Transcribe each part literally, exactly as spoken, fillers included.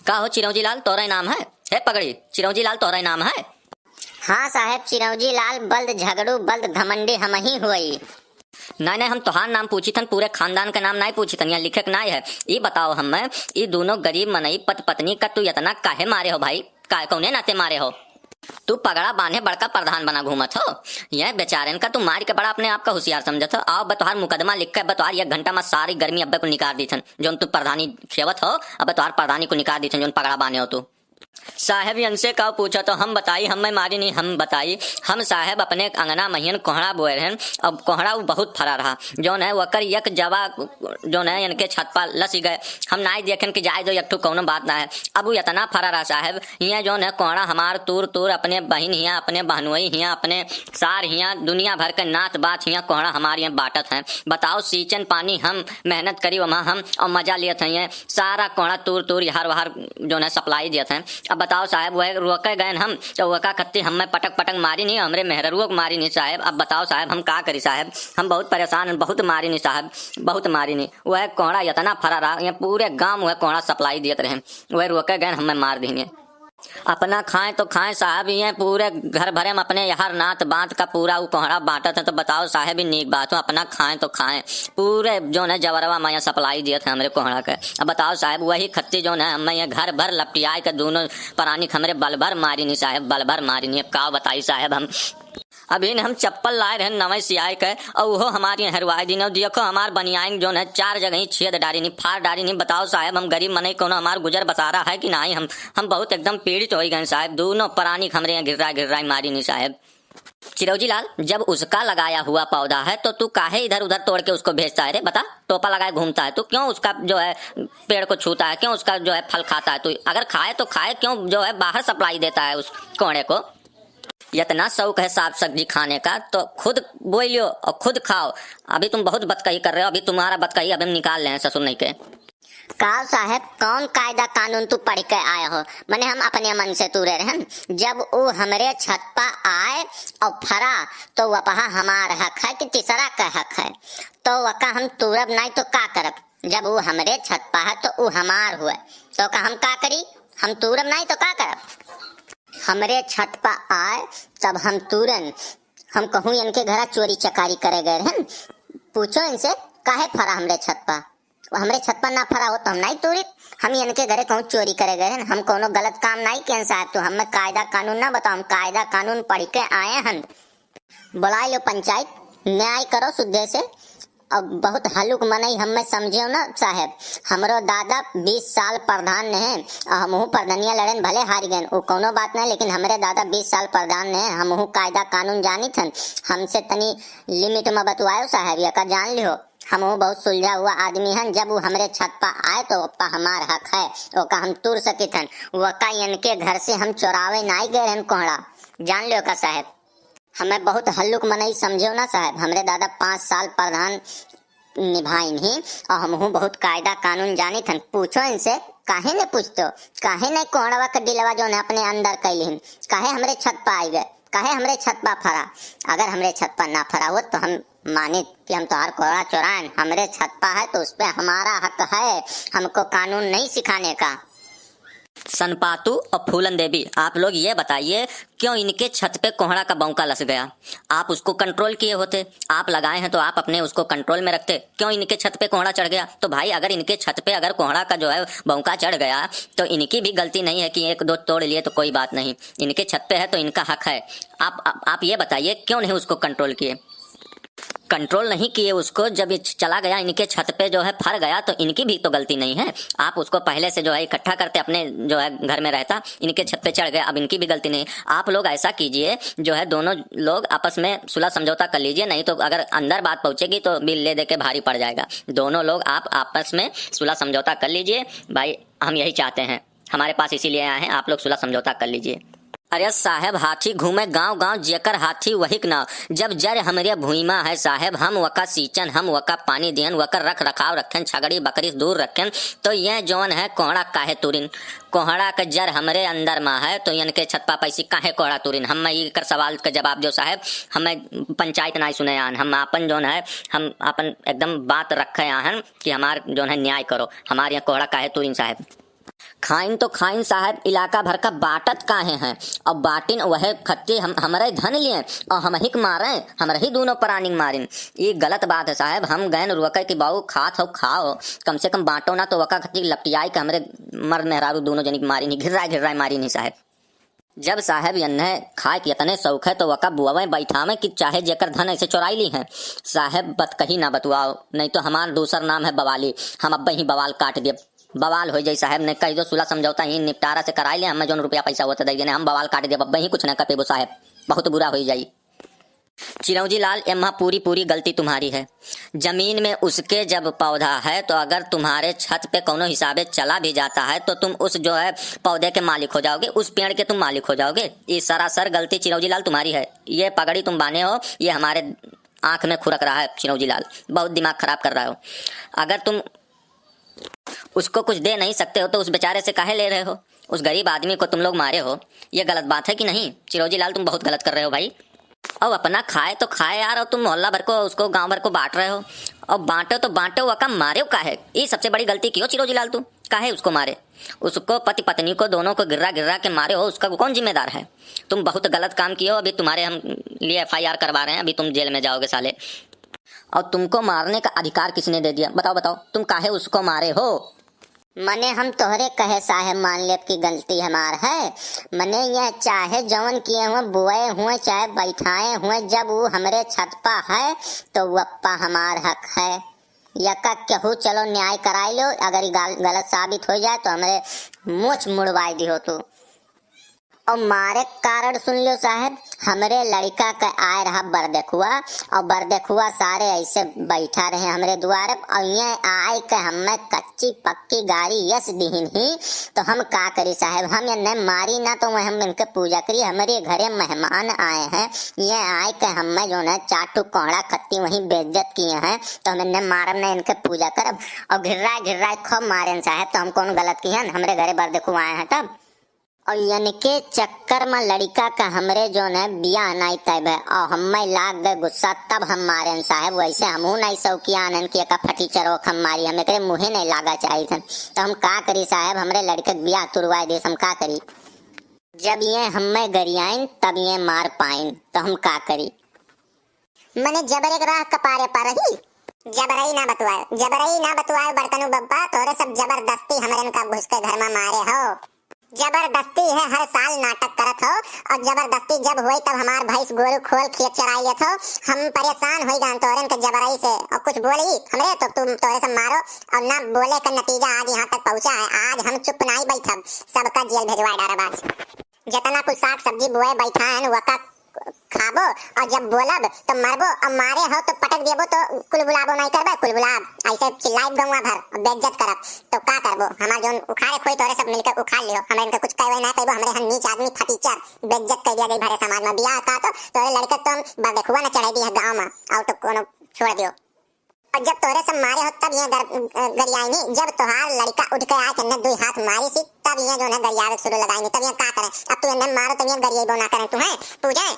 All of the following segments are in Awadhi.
का हो चिरौंजी लाल, तोहरे नाम है? हे पगड़ी, चिरौंजी लाल तोहरे नाम है? हाँ साहेब, चिरौंजी लाल बल्द झगड़ू, बल्द घमंडी हमहीं हुई। नाहीं, नाहीं, हम तोहार नाम पूछित हन, पूरे खानदान का नाम नाहीं पूछित हन, यहाँ लिखे के नाहीं है। ई बताओ हमें, ई दूनों गरीब मनई पत पत्नी का तू इतना काहे मारे हो भाई? का, कौने नाते मारे हो? तू पगड़ा बान्हे बड़का प्रधान बना घूमत हो। यह बेचारेन का तू मार के बड़ा अपने आप का होशियार समझत हो। आओ, अब तोहार मुकदमा लिख के, अब तोहार एक घंटा में सारी गर्मी अब्बे को निकाल दीथन। जौन तू प्रधानी खेवत हो, अब तोहार प्रधानी को निकाल दीथन, जौन पगड़ा बान्हे हो तू। साहेब, इनसे का पूछा तो हम बताई, हमें मारी नहीं, हम बताई। हम साहेब अपने अंगना महियन कोहड़ा बोए रहन, अब कोहड़ा वो बहुत फरा रहा। जौन है वकर एक जवा, जौन है इनके छत पर लसी गए। हम नाई देखेन कि जाए दो, एक ठो कौनो बात ना है। अब वो इतना फरा रहा साहेब, ये जौन है कोहड़ा हमार तूर तूर अपने बहिन हिया, अपने बहनोई हिया, अपने सार हिया, दुनिया भर के नात बात हिया कोहड़ा हमार यहाँ बांटत हैं। बताओ, सींचन पानी हम मेहनत करी वहाँ हम और मजा लेत हैं, ये सारा कोहड़ा तूर तूर यार वहार जौन है सप्लाई देत हैं। अब बताओ साहेब, वह रोके गए हम तो वका खत्ती हमें पटक पटक मारी नहीं, हमरे मेहररुओ को मारी नहीं साहेब। अब बताओ साहेब, हम का करी साहेब, हम बहुत परेशान हैं, बहुत मारी नहीं साहेब, बहुत मारी नहीं। वह कोहड़ा इतना फरा रहा, ये पूरे गांव वह कोहड़ा सप्लाई देत रहे, वह रोके गए हमें मार दीने। अपना खाएं तो खाएं साहब, ये पूरे घर भरे में अपने यार नात बात का पूरा उ कोहड़ा बांटत है, तो बताओ साहब, ई नीक बात हो, अपना खाएं तो खाएं। पूरे जौन है जवरवा माया सप्लाई दियत है हमरे कोहड़ा के। अब बताओ साहब, वही खत्ती जौन है हमें ये घर भर लपटियाए के दूनों परानी के हमरे बल भर मारी नहीं साहब, बल भर मारी नहीं। अब का बताई साहब हम, अभी न हम चप्पल लाए रहन नवे सियाए के, और उहो हमार यहाँ हरवाए दीन। और देखो, हमार बनियाइन जौन है, चार जगह ही छेद डारी नहीं, फाड़ डारी नहीं। बताओ साहेब, हम गरीब मनई, कौनो हमार गुजर बसारा है कि नाहीं? हम, हम बहुत एकदम पीड़ित होइ गए साहेब। दूनों परानी के हमरे यहाँ घिर्रा घिर्रा मारी नहीं साहेब। चिरौजी लाल, जब उसका लगाया हुआ पौधा है तो तू काहे इधर उधर तोड़ के उसको भेजता है रे? बता, टोपा लगाए घूमता है तू, क्यों उसका जो है पेड़ को छूता है, क्यों उसका जो है फल खाता है तू? अगर खाए तो खाए, क्यों जो है बाहर सप्लाई देता है उस कोहड़े को? इतना शौक है साग सब्जी खाने का तो खुद बोई लियो और खुद खाओ। अभी तुम बहुत बतकही कर रहे हो, अभी तुम्हारा बतकही अभी हम निकाल लें ससुर नहीं के। काव साहेब, कौन कायदा कानून तू पढ़ के आए हो? मने हम अपने मन से तूरे रहन। जब ऊ हमरे छत पा आए और फरा तो वपहा हमार हक है कि तीसरा का हक है? तो वका हम तूरब नाई तो का करब? जब ऊ हमरे छत पा है तो ऊ हमार हुए, तो का हम का करी? हम तूरब नाई तो का करब? हमरे छत पा आए तब हम तूरन। हम कहूँ इनके घरा चोरी चकारी करे गए रहन, पूछो इनसे काहे फरा हमरे छत पा। हमरे छत पा ना फरा हो तो हम नाई तूरित। हम इनके घरे कहूँ चोरी करे गए रहन, हम कौनो गलत काम नाई कियन साहब। तो हमें कायदा कानून ना बताओ, हम कायदा कानून पढ़ के आए हन। बुलाए लो पंचायत, न्याय करो शुद्धे से। अब बहुत हलुक मनई हमें समझेउ ना साहेब। हमरो दादा बीस साल प्रधान ने हैं, और हमहू प्रधानिया लड़ेन, भले हार गएन, वो कौनो बात नहीं, लेकिन हमरे दादा बीस साल प्रधान ने हैं, हमहू कायदा कानून जानित हन। हमसे तनी लिमिट में बतुआयो साहेब, ये का जान लिहो। हमहू बहुत सुलझा हुआ आदमी हन, जब वो हमरे छत पा आए तो ओपा हमार हक है, ओका हम तूर सकित हन। वका इनके घर से हम चोरावे नाई गए रहन कोहड़ा, जान लियो का साहेब। हमें बहुत हल्लुक मनई समझेउ ना साहेब। हमरे दादा पाँच साल प्रधान निभाइन ही और हमहू बहुत कायदा कानून जानित हन। पूछो इनसे, काहे ने पूछतो? काहे नहीं कोहड़वा के डिलवा जौन है अपने अंदर कैलिन? काहे हमरे छत पर आई गए? काहे हमरे छत पर फरा? अगर हमरे छत पर ना फरा होत तो हम मानित कि हम तोहार कोहड़ा चोराएन। हमरे छत पर है तो उस पे हमारा हक है, हमको कानून नहीं सिखाने का। सनपातू और फूलन देवी, आप लोग ये बताइए, क्यों इनके छत पे कोहड़ा का बौंका लस गया? आप उसको कंट्रोल किए होते, आप लगाए हैं तो आप अपने उसको कंट्रोल में रखते। क्यों इनके छत पे कोहड़ा चढ़ गया? तो भाई, अगर इनके छत पे अगर कोहड़ा का जो है बौंका चढ़ गया तो इनकी भी गलती नहीं है कि एक दो तोड़ लिए तो कोई बात नहीं, इनके छत पे है तो इनका हक है। आप, आप, आप ये बताइए, क्यों नहीं उसको कंट्रोल किए? कंट्रोल नहीं किए उसको, जब ये च-, चला गया, इनके छत पे जो है फर गया, तो इनकी भी तो गलती नहीं है। आप उसको पहले से जो है इकट्ठा करते, अपने जो है घर में रहता, इनके छत पे चढ़ गया, अब इनकी भी गलती नहीं। आप लोग ऐसा कीजिए, जो है दोनों लोग आपस में सुलह समझौता कर लीजिए, नहीं तो अगर अंदर बात पहुँचेगी तो बिल ले दे के भारी पड़ जाएगा। दोनों लोग आप आपस में सुलह समझौता कर लीजिए भाई, हम यही चाहते हैं, हमारे पास इसीलिए आए हैं, आप लोग सुलह समझौता कर लीजिए। अरे साहेब, हाथी घूमे गांव गांव, जेकर हाथी वही के नाव। जब जर हमरे भुइमा है साहेब, हम वका सींचन, हम वका पानी दियन, वकर रख रखाव रखेन, छगड़ी बकरी से दूर रखेन, तो ये जौन है कोहड़ा काहे तुरिन? कोहड़ा के जर हमरे अंदर मा है, तो इनके छत पा पैसी काहे कोहड़ा तुरिन? हम एकर सवाल के जवाब दो साहेब, हमें पंचायत नाई सुने आन, हम आपन जौन है, हम आपन एकदम बात रखे आहन कि हमार जौन है न्याय करो, हमार यहाँ कोहड़ा काहे तुरिन साहेब? खाइन तो खाइन साहेब, इलाका भर का बाँटत काहे हैं? अब बाँटिन वहे खत्ती हम, हमरे धन लिएँ और हमहिक मारें, हमरही दूनों परानिक मारिन। ई गलत बात है साहेब, हम गएन रुअके कि बाऊ खात हो खाओ, कम से कम बाँटो ना, तो वका खत्ती लपटियाई के हमरे मर्द मेहरारू दूनों जनिक मारिन ही, घिर्राए घिर्राए मारिन ही साहेब। जब साहेब यन्हे खाए के यतने शौक है तो वका बुआवें बैठावें कि चाहे जेकर धन ऐसे चोराई ली हैं। साहेब बतकही ना बतुआओ, नहीं तो हमार दूसर नाम है बवाली, हम अब्बे ही बवाल काट देब। बवाल होइ जाई साहेब, ने कहि दो सुलह समझौता ही निपटारा से कराई ले, हमें जौन रुपया पैसा होत दइ देने, हम बवाल काट देब, अब्बे ही कुछ न कपेबो साहेब, बहुत बुरा होइ जाई। चिरौंजी लाल, एम्हा पूरी पूरी गलती तुम्हारी है। जमीन में उसके जब पौधा है तो अगर तुम्हारे छत पे कौनो हिसाबे चला भी जाता है तो तुम उस जो है पौधे के मालिक हो जाओगे, उस पेड़ के तुम मालिक हो जाओगे। ये सरासर गलती चिरौंजी लाल तुम्हारी है। ये पगड़ी तुम बांधे हो, ये हमारे आँख में खुरक रहा है चिरौंजी लाल, बहुत दिमाग खराब कर रहे हो। अगर तुम उसको कुछ दे नहीं सकते हो तो उस बेचारे से काहे ले रहे हो? उस गरीब आदमी को तुम लोग मारे हो, ये गलत बात है कि नहीं? चिरौंजी लाल, तुम बहुत गलत कर रहे हो भाई। और अपना खाए तो खाए यार, और तुम मोहल्ला भर को, उसको गांव भर को बांट रहे हो, और बांटो तो बांटो, वका मारे काहे? ये सबसे बड़ी गलती कियो चिरौंजी लाल तू, काहे उसको मारे? उसको, पति पत्नी को, दोनों को गिर्रा गिर्रा के मारे हो, उसका कौन जिम्मेदार है? तुम बहुत गलत काम किए हो, अभी तुम्हारे हम लिए एफ आई आर करवा रहे हैं, अभी तुम जेल में जाओगे साले। और तुमको मारने का अधिकार किसने दे दिया? बताओ, बताओ, तुम काहे उसको मारे हो? मने हम तोहरे कहे साहेब मान लेब कि गलती हमार है। मने ये चाहे जवन किए हुए, बोए हुए, चाहे बैठाए हुए, जब वो हमरे छत पा है तो वप्पा हमार हक है। यका केहू चलो न्याय कराई लो, अगर ये गाल-, गलत साबित हो जाए तो हमरे मोछ मुड़वाई दिहो तू। और मारे के कारण सुन लियो साहेब, हमरे लड़िका के आए रहा बरदेखुआ, और बरदेखुआ सारे ऐसे बैठा रहे हमरे दुआरे, और ये आए के हमें कच्ची पक्की गारी यस दिहिन ही, तो हम का करी साहेब, हम ये न मारी ना तो वह हम इनके पूजा करी, हमरे घरे मेहमान आए हैं, ये आए के हमें जो है चार ठो कोहड़ा खत्ती वहीं बेइज्जत किए हैं, तो हम इन्हें मारब न इनके पूजा करब, और घिर्राए घिर्राए खूब मारेन साहेब, तो हम कौन गलत किहन, हमरे घरे बरदेखुआ आए हैं तब। और यनके चक्कर मा लड़िका का हमरे जौन है बियाह नाई तय भय, और हम्मे लाग गए गुस्सा, तब हम मारेन साहेब। वैसे हमहू नाई शौकियान हन कि एका फटीचरो क हम मारी, हम एकरे मुँहे नाई लागा चाहित हन। तो हम का करी साहेब, हमरे लड़िका के बियाह तुरवाए देस, हम का करी? जब ये हम्मे गरियाइन, तब ये मार पाइन, तो हम का करी? मने जबरे के राह कपारे पर रही। जबरई ना बतुआए, जबरई ना बतुआए बड़कनू बब्बा, तोरे सब जबरदस्ती हमरन का घुस के घर मा मारे हो। जबरदस्ती है, हर साल नाटक करत हो, और जबरदस्ती जब होई तब हमार भैंस गोरू खोल खेत चराई लेत हो। हम परेशान होई जान तोरन के जबरई से, और कुछ बोली हमरे तो तुम तोरे सब मारो, और ना बोले का नतीजा आज यहाँ तक पहुँचा है। आज हम चुप नाई बैठब, सबका जेल भेजवाए डारब आज। जितना कुल साग सब्जी बोए बैठा है वका खाबो, और जब बोलब तो मरबो, और मारे हो तो पटक देबो तो कुलबुलाबो नाई करबे, कुलबुलाब, ऐसे चिल्लाइब गौवा भर, बेइज्जत करब, तो का करबो? हमार जौन उखाड़े खोई तोरे सब मिलके उखाड़ लियो, हमरे इनके कुछ कहबे ना कहबो, हमरे हन नीच आदमी फटीचर, बेइज्जत कर दिया गई भरे समाज में। बियाह का तो तोरे लड़िका तो हम बरदेखुआ न चढ़ाई दी है गाँव में, और तो कोनो छोड़ दियो। और जब तोरे सब मारे हो तब ये गर-, गरियाइनी, जब तोहार लड़िका उठ के आए के दुई हाथ मारी सी, तब ये जो है गरियावे शुरू लगाइनी, तब ये का करें? अब तू इन्हें मारो तब ये गरियाइबो ना करें, तू है पूजे।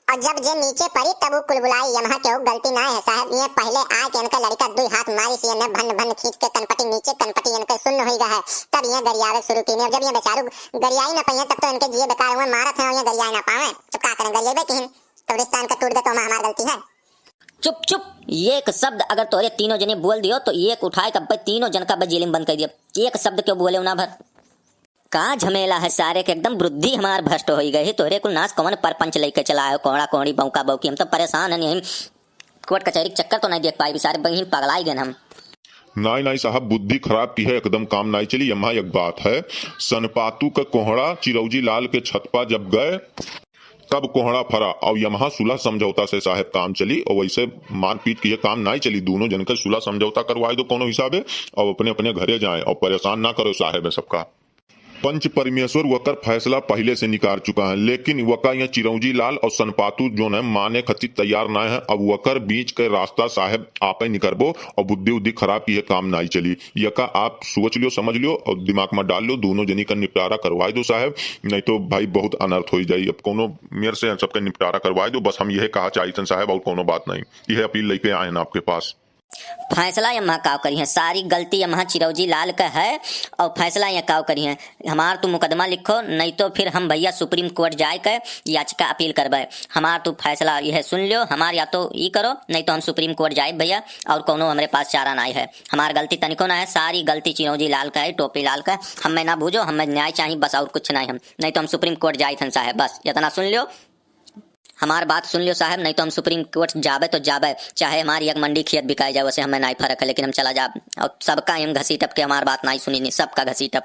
और जब जे नीचे पड़ी तब वो कुलबुलाई, यमहा केहू गलती ना है साहब, ये पहले आए के इनका लड़िका दुई हाथ मारी सी, इन्हें भन भन खींच के कनपटी नीचे, कनपटी इनके सुन्न होई गया है, तब ये गरियावे शुरू कीनी। और जब ये बेचारू गरियाई ना पाए तब तो इनके जिए बेकार हुए, मारत हैं और ये गरियाए ना पावे, तो का करें, गरियाबे किहिन, कब्रिस्तान का टूट गए तो हमार गलती है। चुप, चुप। एक शब्द अगर तोरे तीनों जने बोल दियो, तो एक उठाए का बे तीनों जन का बे जेल में बंद कर दियो। एक शब्द क्यों बोले ना भर? का झमेला है सारे के, एकदम बुद्धि हमार भ्रष्ट होई गई है। तोरे कुल नास कौन परपंच लेके चला है, कोड़ा कोड़ी, बौका बौकी। हम तो परेशान हैं, यहीं कोर्ट कचहरी के चक्कर तो नहीं देख पाए, सारे बहिन पगलाई गए हम। नाई, नाई साहब, बुद्धि खराब की है, एकदम काम नाई चली। यम्हा एक बात है, सनपातू का कोहड़ा चिरौजी लाल के छत पा जब गए, तब कोहड़ा फरा, और यम्हा सुलह समझौता से साहेब काम चली, और वैसे मारपीट की ये काम नाई चली। दोनों जन के सुलह समझौता करवाए दो कोनो हिसाबे, और अपने अपने घरे जाएं, और परेशान ना करो साहेब है सबका। पंच परमेश्वर वकर फैसला पहिले से निकार चुका है, लेकिन वका यह चिरौंजी लाल और सनपातू जोन है माने खतिर तैयार ना है। अब वकर बीच के रास्ता साहेब आपे निकरबो, और बुद्धि उद्धि खराब की है, काम नाई चली। यका आप सोच लियो, समझ लियो और दिमाग में डाल लियो, दोनों जनी का निपटारा करवाए दो साहेब, नहीं तो भाई बहुत अनर्थ हो जाई। अब कोनो मेर से सबका निपटारा करवाए दो, बस हम यह कहा चाहितन साहेब, और कोनो बात नहीं। यह अपील लेके आए हैं आपके पास। फैसला यम्हा काव करिहैं, सारी गलती यम्हा चिरौजी लाल क है। और फैसला यह काव करिहैं, हमार तू मुकदमा लिखो, नहीं तो फिर हम भैया सुप्रीम कोर्ट जाए के याचिका अपील करबे। हमार तू फैसला यह सुन लियो, हमार या तो ई करो, नहीं तो हम सुप्रीम कोर्ट जाए भैया, और कौनो हमरे पास चारा नाई है। हमार गलती तनिको ना है, सारी गलती चिरौजी लाल क है, टोपी लाल क। हमें ना बूझो, हमें न्याय चाहिए बस, और कुछ नहीं हम, नहीं तो हम सुप्रीम कोर्ट जाए थन साहब, बस इतना सुन लियो। हमार बात सुन लियो साहब, नहीं तो हम सुप्रीम कोर्ट जाबे तो जाबे, चाहे हमार एक मंडी खेत बिकाए जाए, वैसे हमें नाई फर्क है, लेकिन हम चला जाब। और सबका हम घसीटब के हमार बात नाई सुनी, नहीं, सबका घसीटब।